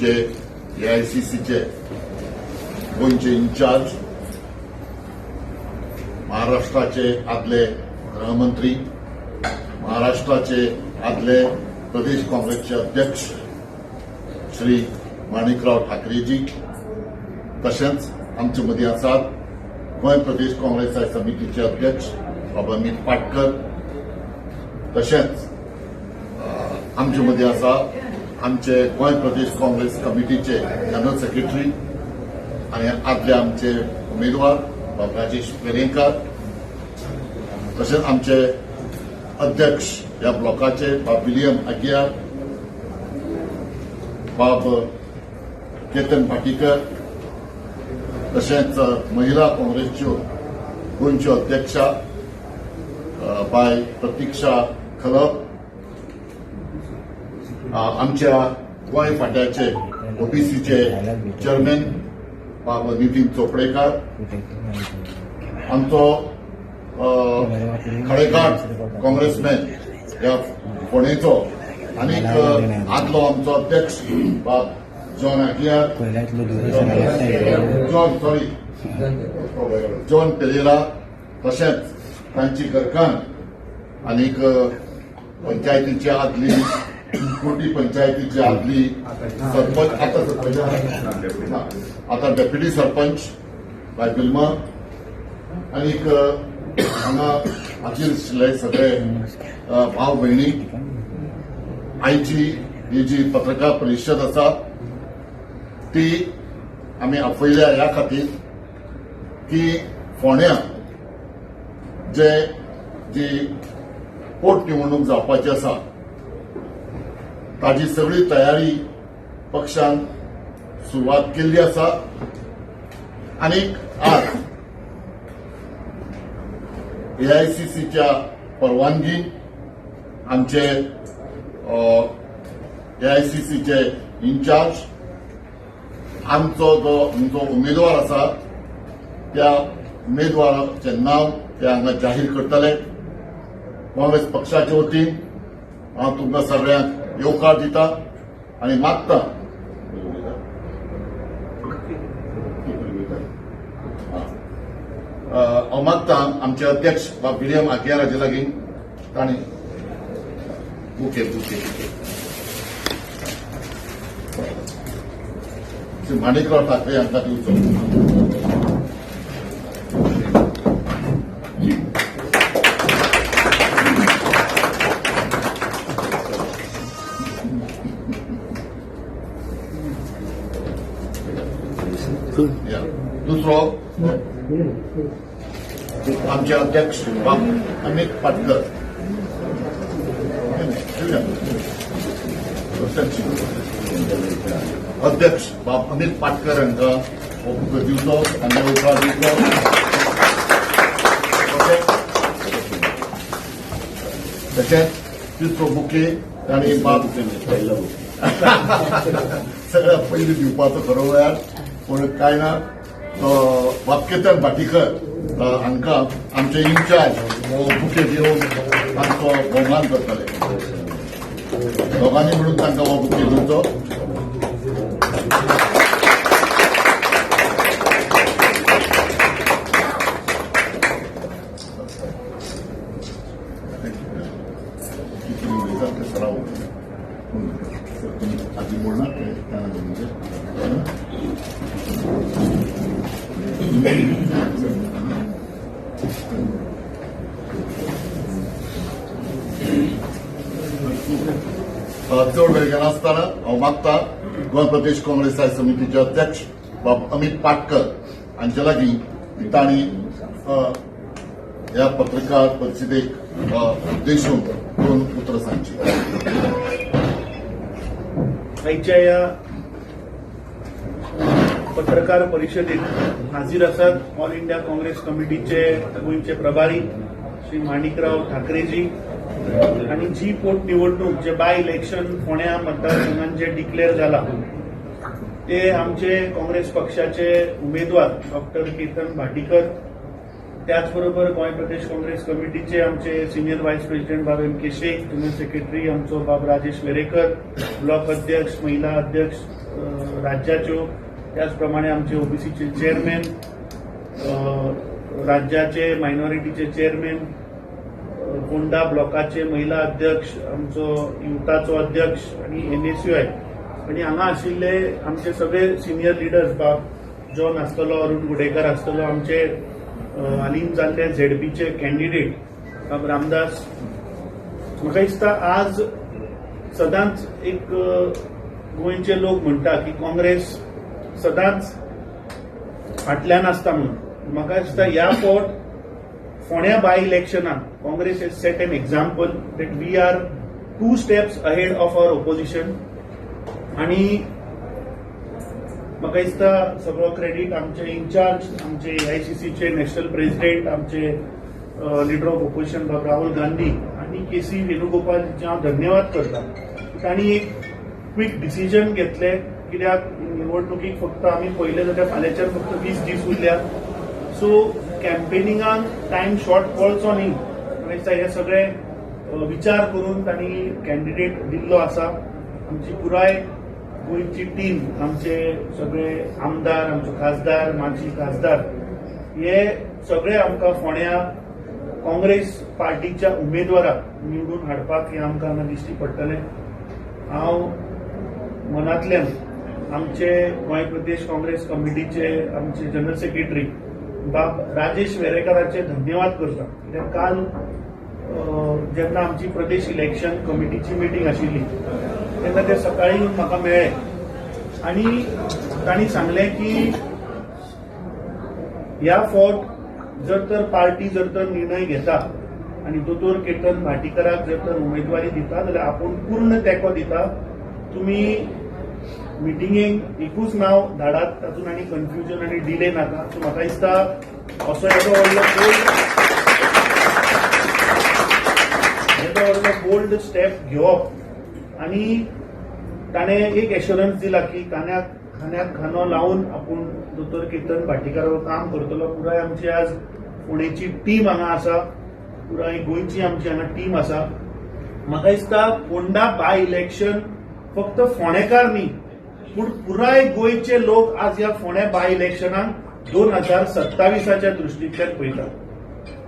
आमचे एआयसीसीचे गोंयचे इन्चार्ज, महाराष्ट्राचे आदले गृहमंत्री, महाराष्ट्राचे आदले प्रदेश काँग्रेसचे अध्यक्ष श्री माणिकराव ठाकरेजी, तशेंच आमचे मदीं आसात गोंय प्रदेश काँग्रेस समितीचे अध्यक्ष बाबा अमीत पाटकर, तशेंच आमचे मदीं आसा आमचे गोंय प्रदेश काँग्रेस कमिटीचे जनरल सेक्रेटरी आनी आदले आमचे उमेदवार बाब राजेश वेरेंकार, तशेंच आमचे अध्यक्ष ह्या ब्लॉकाचे बाब विलियम आगियार, बाब केतन भाटीकर, तशेंच महिला काँग्रेसच्यो गोंयच्यो अध्यक्षा बाय प्रतीक्षा खलप, आमच्या गोंय फांट्याचे ओबीसीचे चेअरमॅन बाब नितीन चोपडेकार, आमचो खडेगांठ काँग्रेसमॅन ह्या फोंडेचो आनीक आदलो आमचो अध्यक्ष बाब जॉन आगियार, जॉन पेरेरा, तशेंच तांची घरकान्न आनीक पंचायतीची आदली कोटी पंचायतीची आदली सरपंच, आतां सरपंच आतां डेप्युटी सरपंच बाय बिल्मा, आनीक हांगा हाजीर आशिल्ले सगळे भाव भयणी, आयची ही जी पत्रकार परिशद आसा ती आमी आपयल्या ह्या खातीर की फोंड्या जे जी पोटनिवडणूक जावपाची आसा ताजी सगळी तयारी पक्षान सुरवात केल्ली आसा आनीक आज एआयसीसीच्या परवानगीन आमचे एआयसीसीचे इन्चार्ज आमचो जो आमचो उमेदवार आसा त्या उमेदवाराचें नांव ते हांगा जाहीर करतले. काँग्रेस पक्षाचे वतीन हांव तुमकां सगळ्यांक येवकार दिता आनी मागता हांव मागता आमचे अध्यक्ष बाब विलियम आगियार हाजे लागीं तांणी बुके बुके श्री माणिकराव ठाकरे हांकां दिवचो. दुसरो आमचे अध्यक्ष बाब अमित पाटकर, अध्यक्ष बाब अमित पाटकर हांकां हो बुके दिवचो आनी येवकार दिवचो. तशेंच तिसरो बुके तांणी बाब सगळ्या पयलीं दिवपाचो खरो वेळार, पूण कांय ना, बाब केतन भाटीकर हांकां आमचे इन्चार्ज हो बुके दिवन तांचो भोवमान करतले. दोगांनी म्हणून तांकां हो बुके दिवचो. सराव आजी बोलणार चड वेळ घेनासतना हांव मागता गोंय प्रदेश काँग्रेस समितीचे अध्यक्ष बाब अमीत पाटकर हांचे लागीं तांणी ह्या पत्रकार परिशदेक उद्देशून दोन उतरां सांगची. आयच्या ह्या पत्रकार परिशदेत हाजीर आसात ऑल इंडिया काँग्रेस कमिटीचे गोंयचे प्रभारी श्री माणिकराव ठाकरेजी आनी जी पोटनिवडणूक जे बाय इलेक्शन फोंड्या मतदारसंघात जे डिक्लेअर जाला ते आमचे काँग्रेस पक्षाचे उमेदवार डॉक्टर केतन भाटीकर, त्याचबरोबर गोंय प्रदेश काँग्रेस कमिटीचे आमचे सिनियर व्हायस प्रेसिडेंट बाब M K Shaikh, general secretary आमचो बाब राजेश वेरेकर, ब्लॉक अध्यक्ष, महिला अध्यक्ष राज्याच्यो, त्याच प्रमाणे आमचे ओबीसीचे चेअरमॅन, राज्याचे मायनॉरिटीचे चेअरमॅन, फोंडा ब्लॉकाचे महिला अध्यक्ष, आमचो युथाचो अध्यक्ष आनी एनएसयूआय आनी हांगा आशिल्ले आमचे सगळे सिनियर लिडर्स, बाब जॉन आसतलो, अरुण गुडेकर आसतलो, आमचे हालींच जाल्ले झेडपीचे कॅन्डिडेट बाब रामदास. म्हाका दिसता आज सदांच एक गोंयचे लोक म्हणटा की काँग्रेस सदांच फाटल्यान आसता म्हणून. म्हाका दिसता ह्या फावट फोंड्या बाय इलेक्शनाक Congress has set an example that we are two steps ahead of our opposition. आनी म्हाका दिसता सगळो क्रेडीट आमचे इन्चार्ज, आमचे एआयसीसीचे नॅशनल प्रेसिडेंट, आमचे लिडर ऑफ ऑपोजिशन बाब राहुल गांधी आनी के सी वेणुगोपाल, हांव धन्यवाद करता. तांणी एक क्वीक डिसिजन घेतले, कित्याक निवडणुकीक फक्त आमी पळयलें जाल्यार फाल्यांच्यान फक्त 20 दीस उरल्या. सो कॅम्पेनिंगाक टायम शॉर्ट पडचो न्ही, म्हाका दिसता हे सगळे विचार करून तांणी कॅन्डिडेट दिल्लो आसा. आमची पुराय गोंयची टीम, आमचे सगळे आमदार, आमचो खासदार, माजी खासदार, हे सगळे आमकां फोंड्या काँग्रेस पार्टीच्या उमेदवाराक निवडून हाडपाक हें आमकां हांगा दिश्टी पडटलें. हांव मनांतल्यान आमचे गोंय प्रदेश काँग्रेस कमिटीचे आमचे जनरल सेक्रेटरी बाब राजेश वेरेकराचे धन्यवाद करता, कित्याक काल जेन्ना आमची प्रदेश इलेक्शन कमिटीची मिटींग आशिल्ली तेन्ना ते सकाळी येवन म्हाका मेळ्ळे आनी तांणी सांगलें की ह्या फावट जर तर पार्टी जर तर निर्णय घेता आनी दोतोर केतन भाटीकराक जर तर उमेदवारी दिता जाल्यार आपूण पूर्ण तेंको दिता. तुमी मिटिंगेक एकूच नांव धाडात, तातूंत आनी कन्फ्युजन आनी डिले नाका. सो म्हाका दिसता असो येदो व्हडलो बोल्ड स्टेप घेवप आनी ताणें एक एश्योरन्स दिला की कान्याक खांद्याक खांदो लावन आपूण दोतोर केतन भाटीकारावर काम करतलो. पुराय आमची आज फोंडेची टीम हांगा आसा, पुराय गोंयची आमची हांगा टीम आसा. म्हाका दिसता फोंडा बाय इलेक्शन फक्त फोंडेकार न्ही, पूण पुराय गोंयचे लोक आज ह्या फोंड्या बाय इलेक्शनाक 2027च्या दृश्टींतल्यान पळयतात.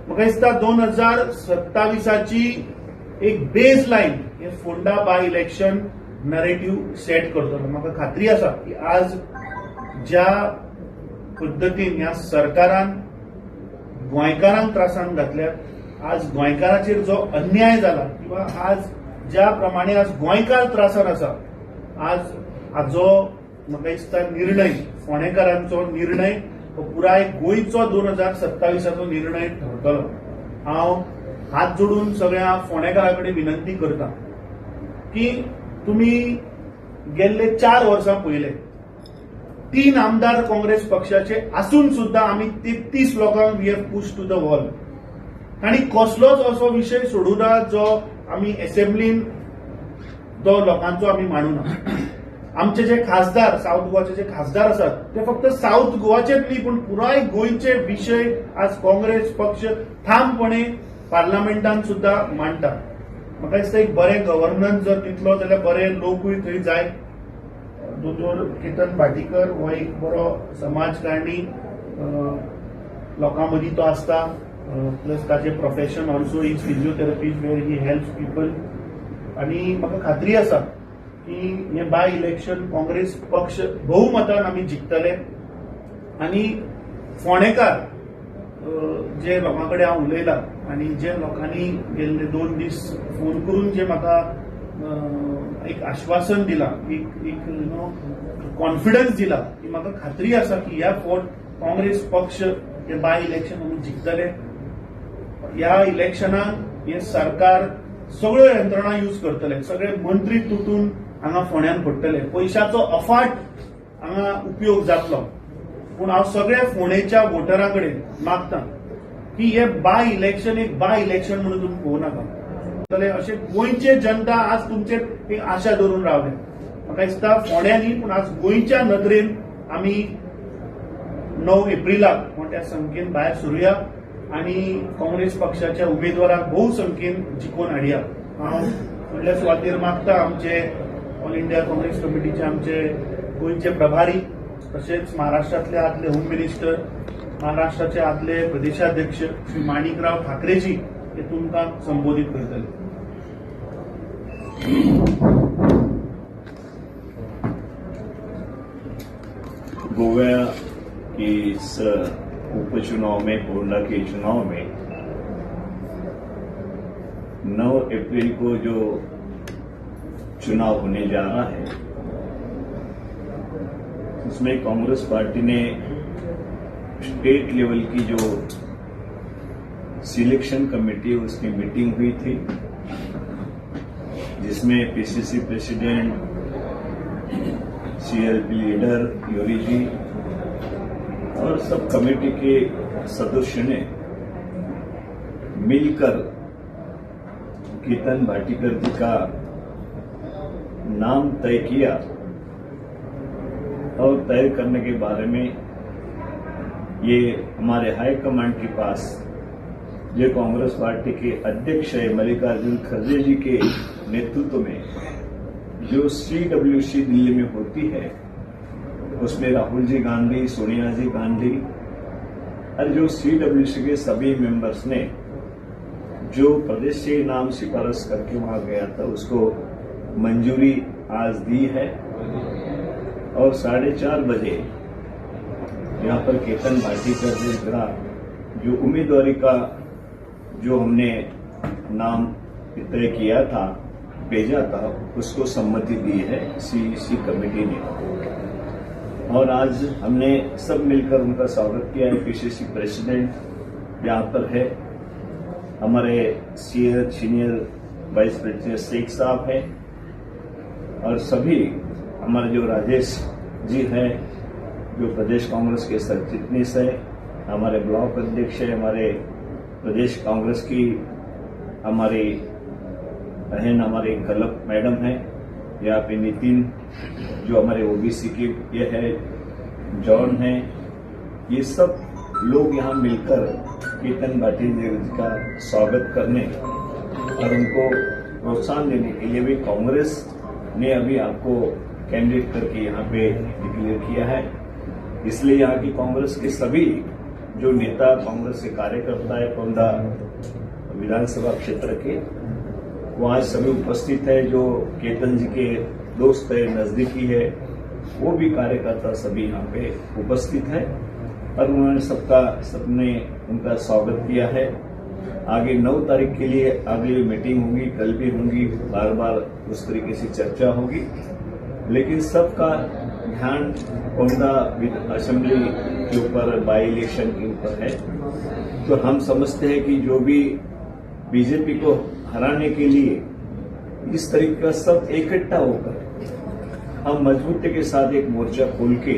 म्हाका दिसता 2027ची एक बेज लायन हे Ponda by election narrative set करतलो. म्हाका खात्री आसा की आज ज्या पद्दतीन ह्या सरकारान गोंयकारांक त्रासान घातल्यात, आज गोंयकाराचेर जो अन्याय जाला किंवा आज ज्या प्रमाणे आज गोंयकार त्रासान आसा, आज हाजो म्हाका दिसता निर्णय, फोंडेकारांचो निर्णय हो पुराय गोंयचो 2027चो निर्णय ठरतलो. हांव हात जोडून सगळ्या फोंडेकारां कडेन विनंती करता की तुमी गेल्ले 4 वर्सां पयले 3 आमदार काँग्रेस पक्षाचे आसून सुद्दां आमी 33 लोकांक we have push to the wall आनी कसलोच असो विशय सोडूना जो आमी एसेंब्लीन तो लोकांचो आमी मांडूना. आमचे जे खासदार, साऊथ गोवाचे जे खासदार आसात ते फक्त साऊथ गोवाचेच न्ही, पूण पुराय गोंयचे विशय आज काँग्रेस पक्ष ठामपणे पार्लमेंटान सुद्दां मांडटा. म्हाका दिसता एक बरें गव्हर्नन्स जर दितलो जाल्यार बरे लोकूय थंय जाय. दोतोर केतन भाटीकर हो एक बरो समाजकारणी, लोकां मदीं तो आसता, प्लस ताचें profession also is physiotherapist where he helps people. आनी म्हाका खात्री आसा की हें बाय इलेक्शन काँग्रेस पक्ष बहुमतान आमी जिखतले. आनी फोंडेकार जे लोकां कडेन हांव उलयलां आनी जे लोकांनी गेल्ले 2 दीस फोन करून जे म्हाका एक आश्वासन दिलां, एक एक you know confidence दिला की म्हाका खात्री आसा की ह्या फावट काँग्रेस पक्ष हे बाय इलेक्शन आमी जिखतले. ह्या इलेक्शनाक हे सरकार सगळ्यो यंत्रणा यूज करतले, सगळे मंत्री तुटून हांगा फोंड्यान पडटले, पयशाचो अफाट हांगा उपयोग जातलो. पूण हांव सगळ्या फोंडेच्या वोटरां कडेन मागता की हे बाय इलेक्शन एक बाय इलेक्शन म्हणून तुमी पळोवं नाका. अशें गोंयचे जनता आज तुमचेर एक आशा दवरून रावले. म्हाका दिसता फोंड्या न्ही, पूण आज गोंयच्या नदरेन आमी 9 एप्रिलाक मोठ्या संख्येन भायर सरुया आनी काँग्रेस पक्षाच्या उमेदवाराक भोव संख्येन जिखोवन हाडया. हांव व्हडल्या सुवातेर मागता आमचे ऑल इंडिया काँग्रेस कमिटीचे आमचे गोंयचे प्रभारी तशेंच महाराष्ट्रांतले आदले होम मिनिस्टर, महाराष्ट्राचे आदले प्रदेशाध्यक्ष श्री माणिकराव ठाकरेजी हे तुमकां संबोधित करतले. गोवा की इस उपचुनाव में, पोंडा के चुनाव में 9 अप्रैल को जो चुनाव होने जा रहा है, उसमें कांग्रेस पार्टी ने स्टेट लेवल की जो सिलेक्शन कमेटी है उसकी मीटिंग हुई थी, जिसमें पीसीसी प्रेसिडेंट, सीएलपी लीडर योरी जी और सब कमेटी के सदस्य ने मिलकर केतन भाटीकर जी का नाम तय किया और तय करने के बारे में ये हमारे हाई कमांड के पास जो कांग्रेस पार्टी के अध्यक्ष है मल्लिकार्जुन खड़गे जी के नेतृत्व में जो सीडब्ल्यूसी दिल्ली में होती है, उसमें राहुल जी गांधी, सोनिया जी गांधी और जो सीडब्ल्यूसी के सभी मेंबर्स ने जो प्रदेश से नाम सिफारिश करके वहां गया था उसको मंजूरी आज दी है। और 4:30 बजे यहाँ पर केतन भाटीकर जी का जो उम्मीदवारी का जो हमने नाम तय किया था, भेजा था, उसको सम्मति दी है सीईसी कमेटी ने। और आज हमने सब मिलकर उनका स्वागत किया है। पीसीसी प्रेसिडेंट यहाँ पर है, हमारे सीनियर वाइस प्रेसिडेंट शेख साहब हैं और सभी हमारे जो राजेश जी हैं जो प्रदेश कांग्रेस के सरचिटनीस हैं, हमारे ब्लॉक अध्यक्ष हैं, हमारे प्रदेश कांग्रेस की हमारी बहन हमारे कलप मैडम हैं, यहाँ पे नितिन जो हमारे ओबीसी के ये है, जॉन हैं, ये सब लोग यहाँ मिलकर केतन भाटीकर जी का स्वागत करने और उनको प्रोत्साहन देने के लिए भी कांग्रेस ने अभी आपको कैंडिडेट करके यहाँ पे डिक्लेयर किया है। इसलिए यहाँ की कांग्रेस के सभी जो नेता, कांग्रेस के कार्यकर्ता है पोंडा विधानसभा क्षेत्र के, वहाँ सभी उपस्थित है। जो केतन जी के दोस्त है, नजदीकी है, वो भी कार्यकर्ता सभी यहाँ पे उपस्थित है और उन्होंने सबने उनका स्वागत किया है। आगे 9 तारीख के लिए अगली मीटिंग होगी, कल भी होंगी, बार बार उस तरीके से चर्चा होगी, लेकिन सबका ध्यान पोंडा असेंबली के ऊपर, बाई इलेक्शन के ऊपर है। तो हम समझते हैं कि जो भी बीजेपी को हराने के लिए इस तरीके का सब इकट्ठा होकर हम मजबूती के साथ एक मोर्चा खोल के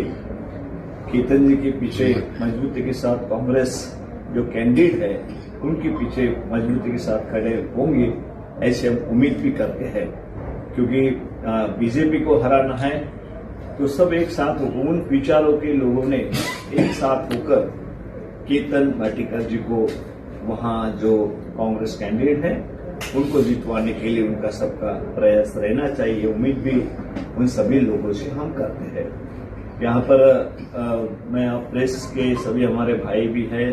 केतन जी के पीछे मजबूती के साथ कांग्रेस जो कैंडिडेट है उनके पीछे मजबूती के साथ खड़े होंगे, ऐसे हम उम्मीद भी करते हैं। क्योंकि बीजेपी को हराना है तो सब एक साथ हो, उन विचारों के लोगों ने एक साथ होकर केतन भाटीकर जी को वहां जो कांग्रेस कैंडिडेट है उनको जितवाने के लिए उनका सबका प्रयास रहना चाहिए। उम्मीद भी उन सभी लोगों से हम करते हैं। यहाँ पर मैं प्रेस के सभी हमारे भाई भी हैं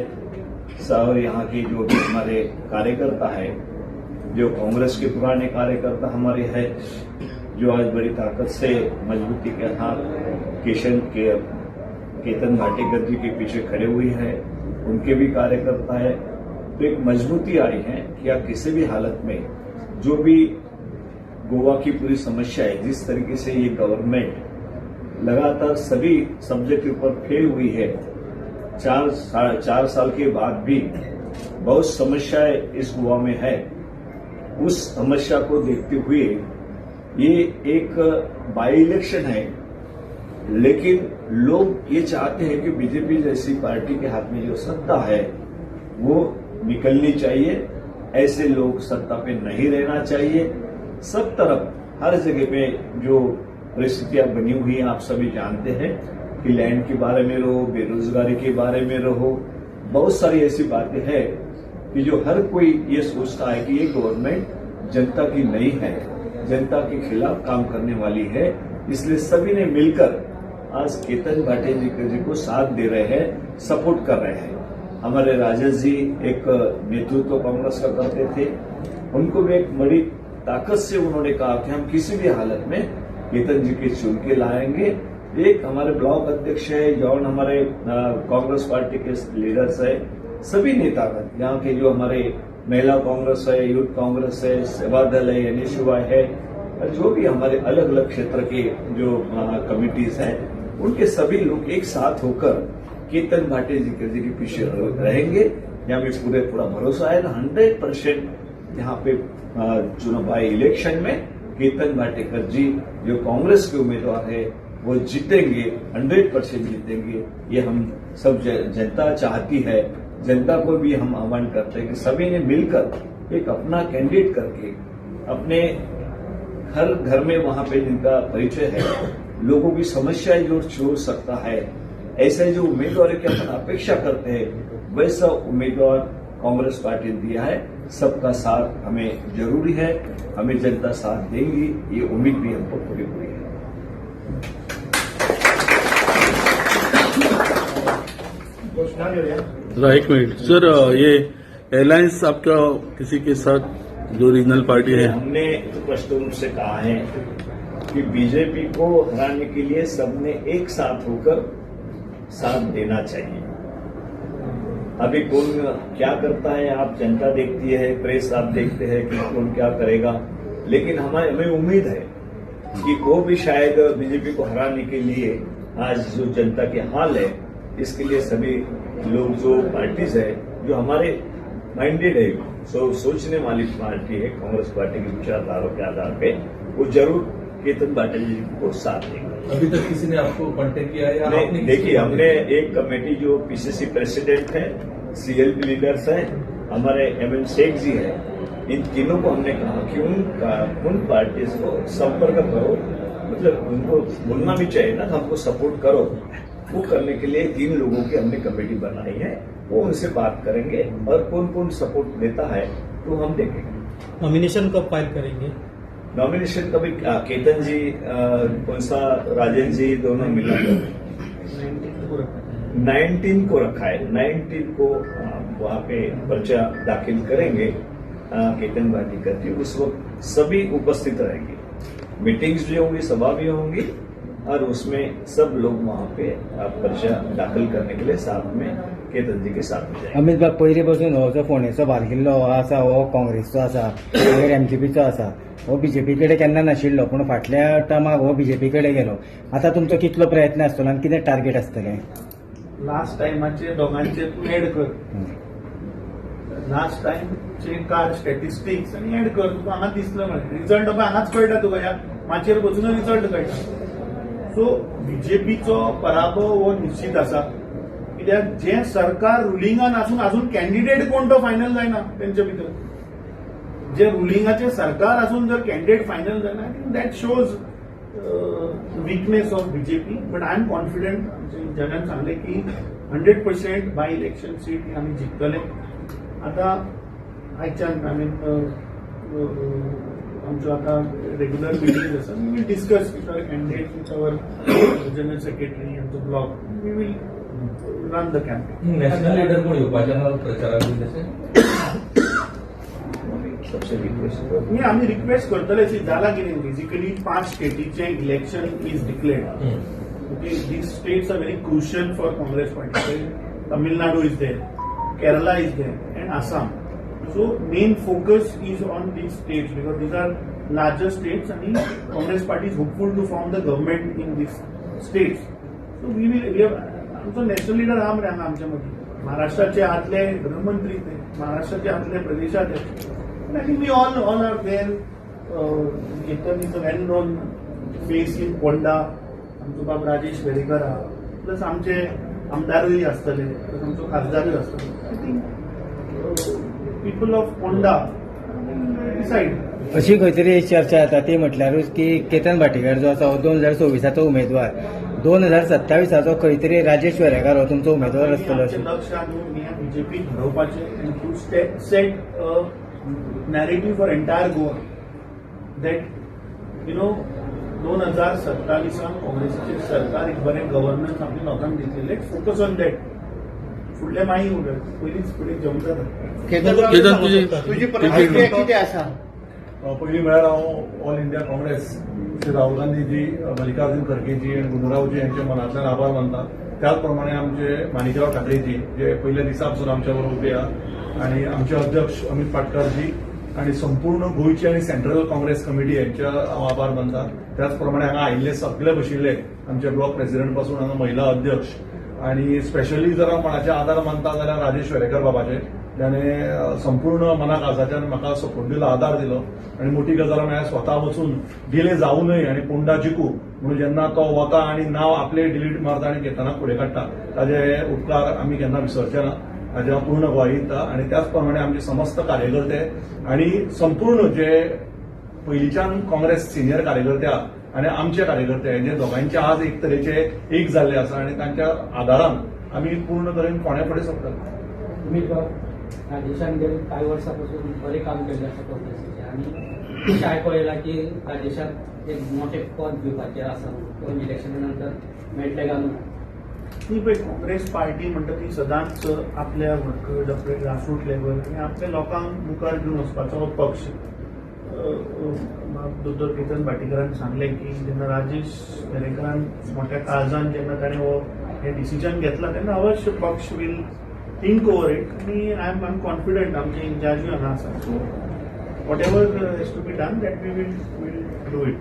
और यहाँ के जो भी हमारे कार्यकर्ता है, जो कांग्रेस के पुराने कार्यकर्ता हमारे हैं, जो आज बड़ी ताकत से मजबूती के साथ केतन भाटीकर जी के पीछे खड़े हुए हैं, उनके भी कार्यकर्ता है। तो एक मजबूती आई है कि आप किसी भी हालत में जो भी गोवा की पूरी समस्या है, जिस तरीके से ये गवर्नमेंट लगातार सभी सब्जेक्ट के ऊपर फेल हुई है, 4.5 साल के बाद भी बहुत समस्याएं इस गोवा में है, उस समस्या को देखते हुए ये एक बाई इलेक्शन है, लेकिन लोग ये चाहते हैं कि बीजेपी जैसी पार्टी के हाथ में जो सत्ता है वो निकलनी चाहिए, ऐसे लोग सत्ता पे नहीं रहना चाहिए। सब तरफ हर जगह पे जो परिस्थितियां बनी हुई हैं आप सभी जानते हैं कि लैंड के बारे में रहो, बेरोजगारी के बारे में रहो, बहुत सारी ऐसी बातें हैं कि जो हर कोई ये सोचता है कि ये गवर्नमेंट जनता की नहीं है, जनता के खिलाफ काम करने वाली है। इसलिए सभी ने मिलकर आज केतन भाटे जी को साथ दे रहे हैं, सपोर्ट कर रहे हैं। हमारे राजेश जी एक नेतृत्व कांग्रेस का करते थे, उनको भी एक बड़ी ताकत से उन्होंने कहा कि हम किसी भी हालत में केतन जी के चुन के लाएंगे। एक हमारे ब्लॉक अध्यक्ष है, जौन हमारे कांग्रेस पार्टी के लीडर्स है, सभी नेतागण यहाँ के जो हमारे महिला कांग्रेस है, यूथ कांग्रेस है, सेवा दल है, एनएसयूआई है, और जो भी हमारे अलग अलग क्षेत्र के जो कमिटीज हैं, उनके सभी लोग एक साथ होकर केतन भाटे जी के पीछे रहेंगे। यहाँ पे पूरे पूरा भरोसा है 100% यहाँ पे चुनाव बाई इलेक्शन में केतन भाटेकर जी जो कांग्रेस के उम्मीदवार है वो जीतेंगे, 100% जीतेंगे। ये हम सब जनता चाहती है। जनता को भी हम आह्वान करते हैं कि सभी ने मिलकर एक अपना कैंडिडेट करके अपने हर घर में वहां पे जिनका परिचय है, लोगों की समस्याएं जो छोड़ सकता है, ऐसे जो उम्मीदवार की अपन अपेक्षा करते हैं वैसा उम्मीदवार कांग्रेस पार्टी ने दिया है। सबका साथ हमें जरूरी है, हमें जनता साथ देंगी, ये उम्मीद भी हमको पूरी पूरी है। घोषणा करूया। जरा एक मिनट सर, ये अलायंस आपका किसी के साथ जो रीजनल पार्टी है? हमने स्पष्ट रूप से कहा है कि बीजेपी को हराने के लिए सबने एक साथ होकर साथ देना चाहिए। अभी कौन क्या करता है आप जनता देखती है, प्रेस आप देखते हैं कि कौन क्या करेगा, लेकिन हमें हमें उम्मीद है कि वो भी शायद बीजेपी को हराने के लिए आज जो जनता के हाल है, इसके लिए सभी लोग जो पार्टीज है, जो हमारे माइंडेड है, सोचने वाली पार्टी है, कांग्रेस पार्टी की विचारधाराओं के आधार पे, वो जरूर केतन भाटे जी को साथ देंगे। अभी तक किसी ने आपको कांटेक्ट किया है या आपने नहीं, किसी देखिए को हमने contact एक कमेटी जो पीसीसी प्रेसिडेंट है, सीएलपी लीडर्स हैं, हमारे एमएम शेख जी हैं, इन तीनों को हमने कहा कि उन पार्टीज को संपर्क करो, मतलब उनको बोलना भी चाहिए ना हमको सपोर्ट करो। वो करने के लिए 3 लोगों की हमने कमेटी बनाई है, वो उनसे बात करेंगे और कौन कौन सपोर्ट देता है तो हम देखेंगे। नॉमिनेशन कब फाइल करेंगे? नॉमिनेशन कभी केतन जी कौन सा राजेंद्र जी दोनों मिला 19 को रखा है। 19 को वहाँ पे पर्चा दाखिल करेंगे केतन भाटीकर जी, उस वक्त सभी उपस्थित रहेंगे, मीटिंग्स भी होंगी, सभा भी होंगी और उसमें सब लोग वहाँ पे पर्चा दाखिल करने के लिए साथ में केतन जी के साथ में जाएंगे। अमित बाब, पयलीं पासून हो जो फोंडेचो बारकिल्लो हो आसा हो काँग्रेसचो आसा, मागीर एमसीपीचो आसा, हो बीजेपी कडेन केन्ना नाशिल्लो, पूण फाटल्या टर्माक हो बीजेपी कडेन गेलो. आतां तुमचो कितलो प्रयत्न आसतलो आनी कितें टार्गेट आसतलें? लास्ट टायमाचे दोगांचे तूं एड कर, लास्ट टायमचे कार स्टॅटिस्टिक्स आनी एड कर, तुका हांगाच दिसलो मरे रिजल्ट पळय हांगाच कळटा तुका, ह्या माचयेर बसून रिजल्ट कळटा. सो बीजेपीचो पराभव हो निश्चित आसा, कित्याक जें सरकार रुलिंगान आसून अजून कॅन्डिडेट कोण तो फायनल जायना तेंचे भितर, जे रुलिंगाचें सरकार आसून जर कॅन्डिडेट फायनल जायना, I think that shows weakness of BJP. But I am confident, आमचे जगान सांगलें की 100% बाय इलेक्शन सीट ही आमी जिखतले. आतां आयच्यान I mean आमच्यो आतां रेगुलर मिटींग आसा, we will discuss with our candidate, with our general secretary, आमचो block, we will run the campaign. National leader कोण येवपाचे आहा प्रचाराक बी तशें? सबसे रिक्वेस्ट करो। न्ही आमी रिक्वेस्ट करतले. सी जाला कितें, basically 5 स्टेटीचें election is declared. Okay, these states are very crucial for Congress party. Tamil Nadu is there, Kerala is there, and Assam. So main focus is on these states because these are larger states and the Congress party is hopeful to form the government in these states. So we have आमचो national leader आहा मरे हांगा आमच्या मदीं, महाराष्ट्राचे आदले गृहमंत्री ते, महाराष्ट्राचे आदले प्रदेशाध्यक्ष. I think we all are there. Ketan is a well known face in Ponda. आमचो बाब राजेश वेरेकर आहा, प्लस आमचे आमदारूय आसतले, प्लस आमचो खासदारूय आसतले. I think people of Ponda decide. अशी खंय तरी चर्चा जाता ती म्हटल्यारूच की केतन भाटीकर जो आसा हो 2026 उमेदवार, 2027 खंय तरी राजेश वेरेकर हो तुमचो उमेदवार आसतलो आमचें अशें. लक्ष आहा न्हू हें बीजेपी हरोवपाचें and to set narrative for entire Goa that 2027 काँग्रेसीचें सरकार एक बरें गव्हर्नन्स आपल्या लोकांक दितलें. Let's focus on that. फुडलें मागीर उलय, पयलींच फुडें जेवण जाता. केतन, तुजी तुजी प्रतिक्रिया कितें आसा? पयलीं म्हळ्यार हांव ऑल इंडिया काँग्रेस, श्री राहुल गांधीजी, मल्लिकार्जुन खरगेजी आनी गुंडूरावजी यांचे मनांतल्यान आभार मानता. त्याच प्रमाणे आमचे माणिकराव ठाकरेजी, जे पयल्या दिसा पासून आमच्या बरोबर उबे आहा, आनी आमचे अध्यक्ष अमित पाटकारजी आनी संपूर्ण गोंयची आनी सेंट्रल काँग्रेस कमिटी यांच्या हांव आभार मानता. त्याच प्रमाणे हांगा आयिल्ले सगळे बशिल्ले आमचे ब्लॉक प्रेसिडेंट पासून हांगा महिला अध्यक्ष, आनी स्पेशली जर हांव कोणाचे आदार मानता जाल्यार राजेश वेरेकर बाबाचे, ज्याने संपूर्ण मना काळजाच्यान म्हाका सपोर्ट दिलो, आदार दिलो. आनी मोठी गजाल म्हळ्यार स्वता वचून डिले जावं नये आनी पोंडा जिखू म्हणून जेन्ना तो वता आनी नांव आपले डिलीट मारता आनी घेतना फुडें काडटा, ताजे उपकार आमी केन्ना विसरचे ना, हाजे हांव पूर्ण ग्वाही दिता. आनी त्याच प्रमाणे आमचे समस्त कार्यकर्ते आनी संपूर्ण जे पयलींच्यान काँग्रेस सिनियर कार्यकर्ते आहा आनी आमचे कार्यकर्ते, हेंचे दोगांयचे आज एक तरेचे एक जाल्ले आसा आनी तांच्या आदारान आमी पूर्ण तरेन फोंड्या फुडें सरतले. उमेदवार राजेशान गेले कांय वर्सां पासून बरें काम केल्लें आसा काँग्रेसीचें, आनी अशें आयको येयलां की राजेशाक एक मोठें पद दिवपाचें आसा म्हणून इलेक्शना नंतर मेळटलें काय म्हणून? ती पळय, काँग्रेस पार्टी म्हणटा ती सदांच आपल्या वर्कर्स, आपल्या ग्रासरूट लेवल आनी आपल्या लोकांक मुखार घेवन वचपाचो हो पक्ष. दोतोर केतन भाटीकरान सांगलें की जेन्ना राजेश वेरेकरान मोठ्या काळजान जेन्ना ताणें हो हें डिसिजन घेतलां, तेन्ना अवश्य पक्ष वील थिंक ओवर it. आनी I am confident, आमचे इन्चार्जूय हांगा आसा, so whatever has to be done, that we will do it.